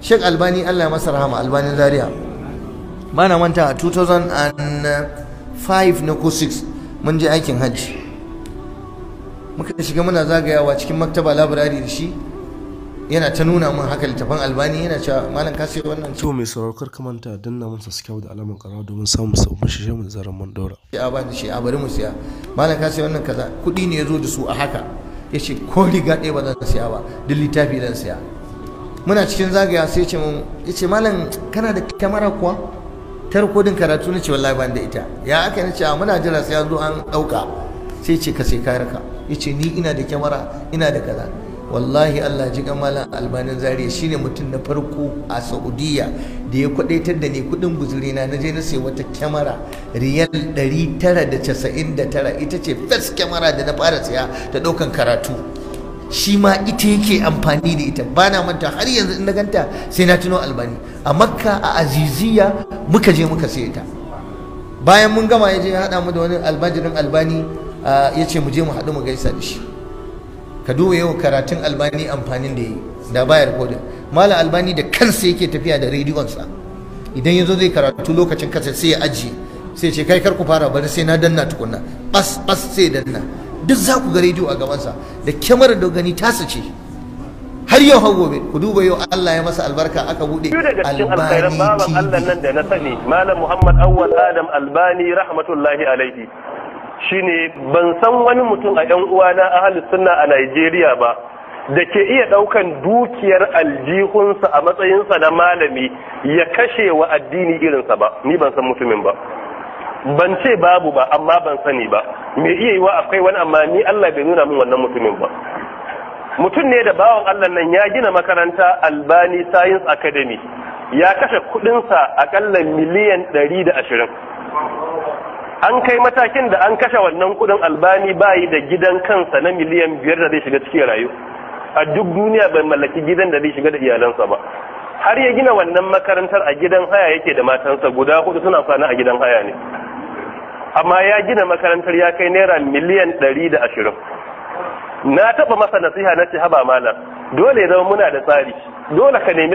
Sheikh Albani, Allah masa rahama, Albanin Zaria, ba na manta a 2005 na ko 6 mun je aikin hajji, muka shiga muna zagayawa cikin maktaba library da shi, yana ta nuna mun haka littafin Albani, yana cewa malam ka sayi wannan. To mai sauraro, kar ka manta danna mun subscribe da alamar ƙarawa domin samun sabbin shirye mu da zarar mun daura. A ba da shi, a bari mu siya. Malam ka sayi wannan kaza, kuɗi ne ya zo da su a haka, ya ce ko riga ɗaya ba zan siya ba, duk littafi zan siya. Muna cikin zagaya sai ce mun, ya ce malam kana da kyamara kuwa ta rikodin karatu? Na ce wallahi ban da ita. Ya aka? Na ce muna jira sai an zo an ɗauka. Sai ce ka sai kayar ka. Ya ce ni ina da kyamara, ina da kaza. Wallahi Allah ji malam Albanin Zaria shine mutum na farko a Saudiya da ya kwadaitar da ni kudin guzurina na je na sayi wata kyamara riyal 999, ita ce first kyamara da na fara siya ta daukan karatu. Shi ma ita yake amfani da ita. Ba na manta, har yanzu in na ganta sai na tuno Albani. A Makka, a Aziziya muka je muka saye ta. Bayan mun gama ya je ya haɗa mu da wani almajirin Albani, ya ce mu je mu haɗu mu gaisa da shi. Ka duba yau karatun Albani amfanin da yi da baya rikodin. Malam Albani da kansa yake tafiya da rediyonsa. Idan ya zo zai karatu lokacin kasa sai ya ajiye, sai ce kai kar ku fara, bari sai na danna tukunna. Bas bas sai danna. Duk za ku ga rediyo a gabansa da kyamarar da gani tasa ce har yau har gobe. Ku duba yau Allah ya masa albarka aka bude Biyu daga cikin alkhairan bawan Allah nan da na sani, Malam Muhammad Awwal Adam Albani rahmatullahi alaihi, shine ban san wani mutum a yan uwana ahlus sunna a Najeriya ba da ke iya daukan dukiyar aljihunsa a matsayinsa na malami ya kashe wa addini irinsa ba. Ni ban san mutumin ba, ban ce babu ba, amma ban sani ba. Me iya yiwa akwai wani, amma ni Allah bai nuna min wannan mutumin ba. Mutum ne da bawan Allah nan ya gina makaranta Albani Science Academy, ya kashe kudinsa akalla miliyan 120. An kai matakin da an kashe wannan kudin, Albani bayi da gidan kansa na miliyan 5 da zai shiga cikin rayu. A duk duniya bai mallaki gidan da zai shiga da iyalansa ba. Har ya gina wannan makarantar a gidan haya yake da matansa guda hudu, suna kwana a gidan haya ne. Amma ya gina makarantar ya kai naira miliyan 120. Na taba masa nasiha, na ce haba malam, dole ya zama muna da tsari, dole ka nemi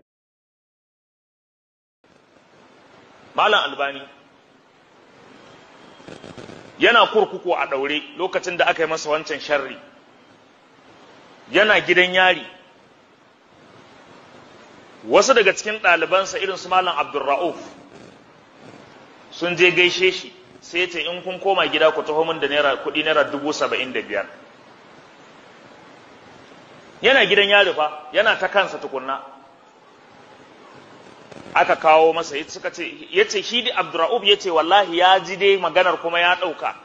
Malam Albani yana kurkuku a ɗaure lokacin da aka yi masa wancan sharri, yana gidan yari. Wasu daga cikin ɗalibansa irin su Malam Abdulra'uf sun je gaishe shi, sai ce in kun koma gida ku taho min da naira kuɗi naira 75,000. Yana gidan yari fa, yana ta kansa tukunna. Aka kawo masa, suka ce, ya ce shi da Abdurra'uf ya ce wallahi ya ji dai maganar kuma ya ɗauka,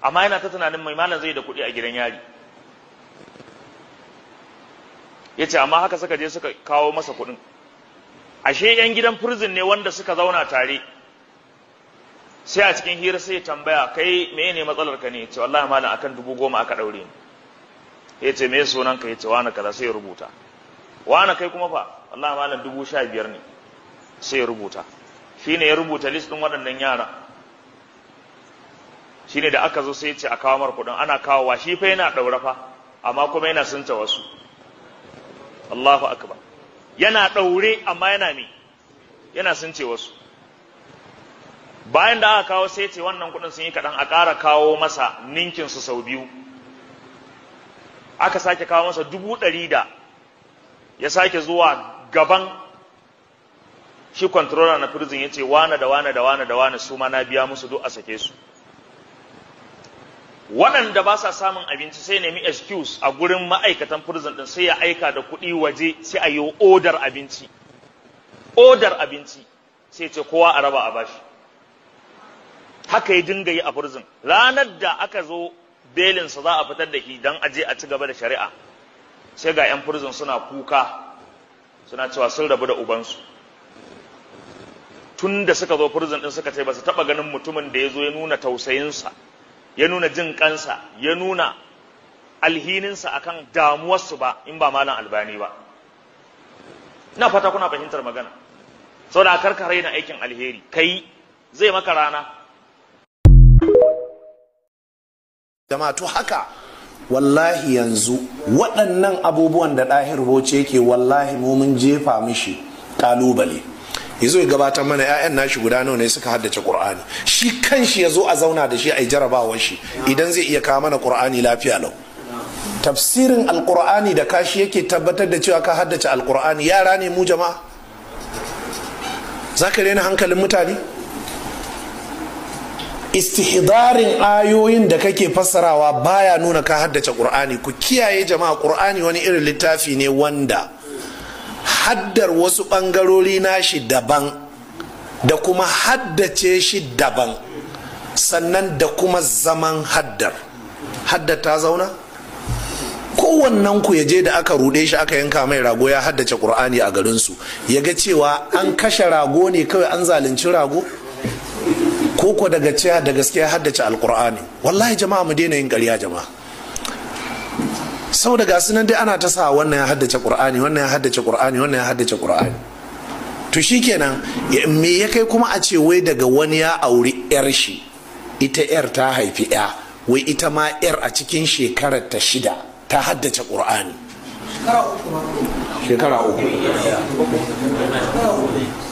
amma yana ta tunanin mai malam zai da kuɗi a gidan yari. Ya ce amma haka suka je suka kawo masa kuɗin. Ashe yan gidan prison ne wanda suka zauna tare. Sai a cikin hira sai ya tambaya, kai me ne matsalar ka ne? Ya ce wallahi malam akan 10,000 aka ɗaure ni. Ya ce me sunan ka? Ya ce wani kaza. Sai ya rubuta. Wani kai kuma fa? Wallahi malam 15,000 ne. Sai ya rubuta. Shi ne ya rubuta list ɗin waɗannan yara. Shi ne da aka zo sai ya ce a kawo mar kuɗin. Ana kawowa, shi fa yana ɗaure fa, amma kuma yana sunta wasu. Allahu akbar! Yana ɗaure amma yana me? Yana sunce wasu. Bayan da aka kawo sai ce wannan kuɗin sun yi kaɗan, a ƙara kawo masa ninkin su sau biyu. Aka sake kawo masa 100,000 da ya sake zuwa gaban shi controller na prison, ya ce wane da wane da wane da wane su ma na biya musu, duk a sake su. Waɗanda ba sa samun abinci sai nemi excuse a gurin ma'aikatan prison din, sai ya aika da kuɗi waje, sai a yi odar abinci, odar abinci, sai ce kowa a raba a bashi. Haka ya dinga yi a prison. Ranar da aka zo belinsa za a fitar da shi don aje a ci gaba da shari'a, sai ga 'yan prison suna kuka, suna cewa sun rabu da ubansu. Tun da suka zo prison din suka ce ba su taɓa ganin mutumin da ya zo ya nuna tausayinsa, ya nuna jin kansa, ya nuna alhininsa akan damuwarsu ba in ba Malam Albani ba. Ina fata kuna fahimtar magana. Saboda karka raina aikin alheri, kai zai maka rana. Jama'a, to haka wallahi yanzu waɗannan abubuwan da Ɗahir Bauchi yake, wallahi mu mun jefa mishi Kalubale ya zo ya gabatar mana 'ya'yan nashi guda nawa ne suka haddace Qur'ani. Shi kanshi ya zo a zauna da shi a yi jarabawar shi, idan zai iya kawo mana Qur'ani lafiya lau. Tafsirin Alqur'ani da kashi yake tabbatar da cewa ka haddace Alqur'ani. Yara ne mu jama'a, zaka rena hankalin mutane. Istihdarin ayoyin da kake fassarawa baya nuna ka haddace Qur'ani. Ku kiyaye jama'a, Qur'ani wani irin littafi ne wanda haddar wasu bangarori nashi daban da kuma haddace shi daban, sannan da kuma zaman haddar. Haddar ta zauna? Kowannen ku ya je da aka rude shi aka yanka mai rago ya haddace Qur'ani a garinsu, ya ga cewa an kashe rago ne kawai, an zalunci rago, koko daga cewa da gaskiya haddace Alkur'ani. Wallahi jama'a mu daina yin ƙarya jama'a. Saboda ga sunan dai ana ta sa wannan ya haddace Qur'ani, wannan ya haddace Qur'ani, wannan ya haddace Qur'ani. To shikenan, me ya kai kuma a ce wai daga wani ya auri yar shi, ita yar ta haifi ya, wai ita ma yar a cikin shekarar ta 6 ta haddace Qur'ani. Shekara 3.